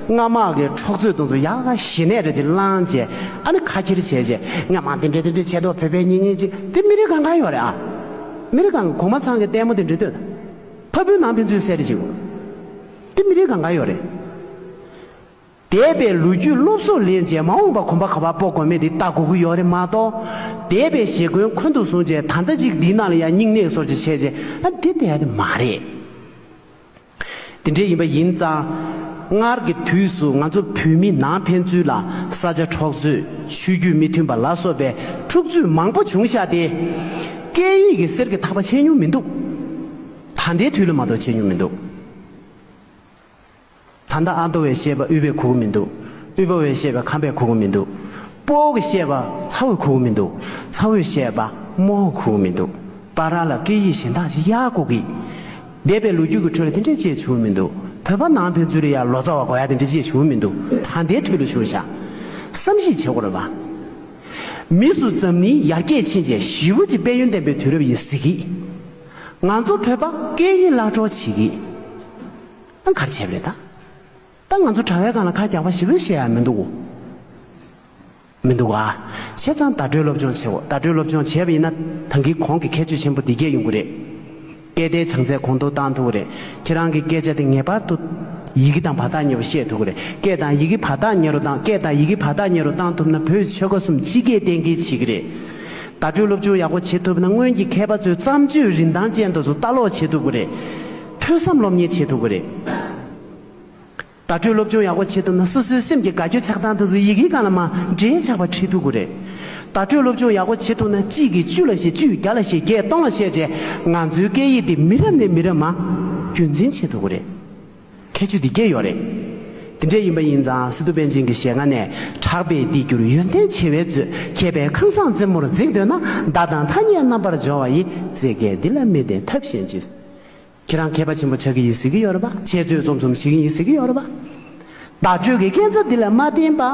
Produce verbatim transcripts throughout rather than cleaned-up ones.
སྔ་མ་གི་འཕྲོག་རྩོད་དེ་ཚོ་ཡག་ཞི་གནས་རེ་ཅིག་བླངས་བྱས། ཨ་ནི་ཁ་ཁྱེར་བྱས་བྱས་སྔ་མ་དེ་འདྲ་དེ་འདྲ་བྱས་ཐོག་བོད་པའི་ཉིན་ངེས་ཅིག་དེ་མི་རིགས་གང་ག་ཡོད་རེད། ཨ་མི་རིགས་གང་ག་གོང་མ་ཚང་གི་ལྟད་མོ་དེ་འདྲ་ལྟོས། ཕ་བུའི་ནང་ཕན་ཚུན་བསད་རེ་བྱེད་དགོས། དེ་མི་རིགས་གང་ག་ཡོད་རེད། འདས་པའི་ལོ་རྒྱུས་སློབ་གསོ་ལེན་བྱས་མ་འོངས་པ་གོམ་པ་ག་པར་སྤོ་དགོས་མེད་དེ་ལྟ་དགོས་ཀྱི་ཡོད་རེད་མ་གཏོགས། འདས་པའི་ཞེ་འཁོན་འཁོན་དུ་བཟུང་བྱས་ད་ལྟ་ཅིག་འདིའི་ནང་ལ་ཡང་སྙིང་ནད་སོར་ཅིག་བྱས་བྱས་ཨ་འདི་བསྡད་ཡ་དེ་མ་རེད། དེ་འདྲ་ཡིན་པ་ཡིན་ཙང་། སྔར་གྱི་དུས་སུ་ང་ཚོ་བོད་མི་ནང་ཕན་ཚུན་ལ་ས་ཆ་འཕྲོག་རྩོད། ཆོས་བརྒྱུད་མི་མཐུན་པ་ལ་སོགས་པའི་འཁྲུག་རྩོད་མང་པོ་བྱུང་ཤག་སྟེ། སྐད་ཡིག་གི་གསེར་གྱི་ཐག་པ་ཆད་མྱོང་མི་འདུག། ད་ལྟའི་དུས་ལ་མ་གཏོགས་ཆད་མྱོང་མི་འདུག། ད་ལྟ་ཨ་མདོ་བས་བཤད་པ་དབུས་པས་གོ་གི་མི་འདུག། དབུས་པ་བས་བཤད་པ་ཁམས་པས་གོ་གི་མི་འདུག། སྤོ་བོ་གིས་བཤད་པ་ཚ་བོས་གོ་གི་མི་འདུག། ཚ་བོས་བཤད་པ་རྨོ་བོ་གོ་གི་མི་འདུག། བར་ལ་སྐད་ཡིག་གཞན་དག་ཅིག་ཡར་གོ་གི། འདས་པའི་ལོ་རྒྱུས་ཀྱི་ཁྲོད་ལ་དེ་འདྲས་ཅིག་བྱུང་མི་འདུག། བོད་པ་ནང་ཕན་ཚུན་ལ་ཡང་ལོ་ཙཱ་བ་དགོས་ཡ་དེ་འདྲས་ཅིག་བྱུང་མི་འདུག། ད་ལྟའི་དུས་ལ་བྱུང་ཤག། བསམ་གཞིག་བྱེད་དགོས་རེད་པ། མི་སུ་འཛམ་གླིང་ཡར་རྒྱས་ཕྱིན་བྱས་ཞི་བོ་ཅིག་དཔལ་ཡོན་ལྡན་པའི་དུས་རབས་ཡིན་ཟེར་གི། ང་ཚོ་བོད་པ་སྐད་ཡིག་བརླག་འགྲོ་བྱེད་གི། ཨ་ག་རེ་བྱས་པ་རེད་ད། ད་ང་ཚོ་གྲྭ་བའི་སྒང་ལ་ཁ་རྒྱག་པ་ཞེ་པོ་བཤད་ཡ་མི་འདུག་གོ། མི་འདུག་ག། བྱས་ཙང་བརྡ་སྤྲོད་སློབ་སྦྱོང་བྱེད་དགོས། བརྡ་སྤྲོད་སློབ་སྦྱོང་བྱས་པ་ཡིན་ན་ད་གིན་གོང་གི་ཁྱད་ཆོས་ཆེན་པོ་འདི་གས་ཡོང་གི་རེད། སྐད་བརྡའི་བྱང་ཚད་གོང་མཐོར་བཏང་ཐུབ་ཀྱི་རེད། ཁྱེད་རང་གི་སྐད་ཆ་དེ་ངེས་པར་དུ་ཡི་གེ་དང་བར་ཐག་ཉེ་བོ་བཤད་ཐུབ་ཀྱི་རེད། སྐད་དང་ཡི་གེ་བར་ཐག་ཉེ་རུ་བཏང་། སྐད་དང་ཡི་གེ་བར་ཐག་ཉེ་རུ་བཏང་ཐུབ་ན་བོད་ཆོལ་ཁ་གསུམ་སྤྱི་སྐད་གཏན་འཁེལ་བྱེད་ཀྱི་རེད། བརྡ་སྤྲོད་སློབ་སྦྱོང་ཡག་པོ་བྱེད་ཐུབ་ན་སྔོན་གྱི་མཁས་པ་ཚོའི་བརྩམས་ཆོས་རིན་ཐང་ཅན་དེ་ཚོ་ལྟ་ཀློག་བྱེད་ཐུབ་ཀྱི་རེད། ཐོས་བསམ་སློབ་གཉེར་བྱེད་ཐུབ་ཀྱི་རེད། བརྡ་སྤྲོད་སློབ་སྦྱོང་ཡག་པོ་བྱེད་ཐུབ་ན་སོ་སོའི་སེམས་ཀྱི་དགའ་སྐྱོ་ཆགས་སྡང་དེ་ཚོ་ཡི་གེའི་སྒང་ལ་མར་འབྲེལ་ཆགས་པ་ཁྲིད་ཐུབ་ཀྱི་རེད། བརྡ་སྤྲོད་སློབ་སྦྱོང་ཡག་པོ་བྱེད་ཐུབ་ན་གཅིག་གིས་བཅུ་ལ་བཤད། བཅུས་བརྒྱ་ལ་བཤད། བརྒྱས་སྟོང་ལ་བཤད་བྱས་ང་ཚོའི་སྐད་ཡིག་འདི་མི་རབས་ནས་མི་རབས་མར་རྒྱུན་འཛིན་བྱེད་ཐུབ་ཀྱི་རེད། ཁྱད་ཆོས་འདི་སྐྱེ་ཡོད་རེད། དེ་འདྲ་ཡིན་པ་ཡིན་ཙང་སི་ཏུ་པཎ་ཆེན་གྱི་ཞལ་སྔ་ནས། གྲགས་པས་འདི་གྱུར་ཡོན་ཏན་ཆེ་བའི་མཛོད། མཁས་པའི་ཁང་བཟང་རྩེ་མོར་འཛེགས་འདོད་ན། མདའ་དང་ཐ་སྙད་རྣམ་པར་སྦྱོར་བ་ཡིས། བརྩེ་མཁས་འདི་ལ་མི་བརྟེན་ཐབས་གཞན་ཅི། ཁྱེད་རང་མཁས་པ་ཆེན་པོ་ཆགས་ཀྱི་ཡིན་ཟེར་གྱི་ཡོད་རེད་པ། འཆད་རྩོད་རྩོམ་གསུམ་བྱེད་ཀྱི་ཡིན་ཟེར་གྱི་ཡོད་རེད་པ། བརྡ་སྤྲོད་ཀྱི་སྐས་འཛེག་འདི་ལ་མ་བརྟེན་པ།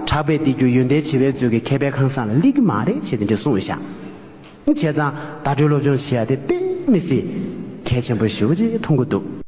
གྲགས་པས་འདི་གྱུར་ཡོན་ཏན་ཆེ་བའི་མཛོད་ཀྱི་མཁས་པའི་ཁང་བཟང་ལ་སླེབས་ཀྱི་མ་རེད་ཅེས་དེ་འདྲ་གསུངས་ཤག། བྱས་ཙང་བརྡ་སྤྲོད་སློབ་སྦྱོང་བྱེད་ཡ་དེ་དཔེ་མི་སྲིད་གལ་ཆེན་པོ་ཞེ་པོ་ཅིག་མཐོང་གི་འདུག།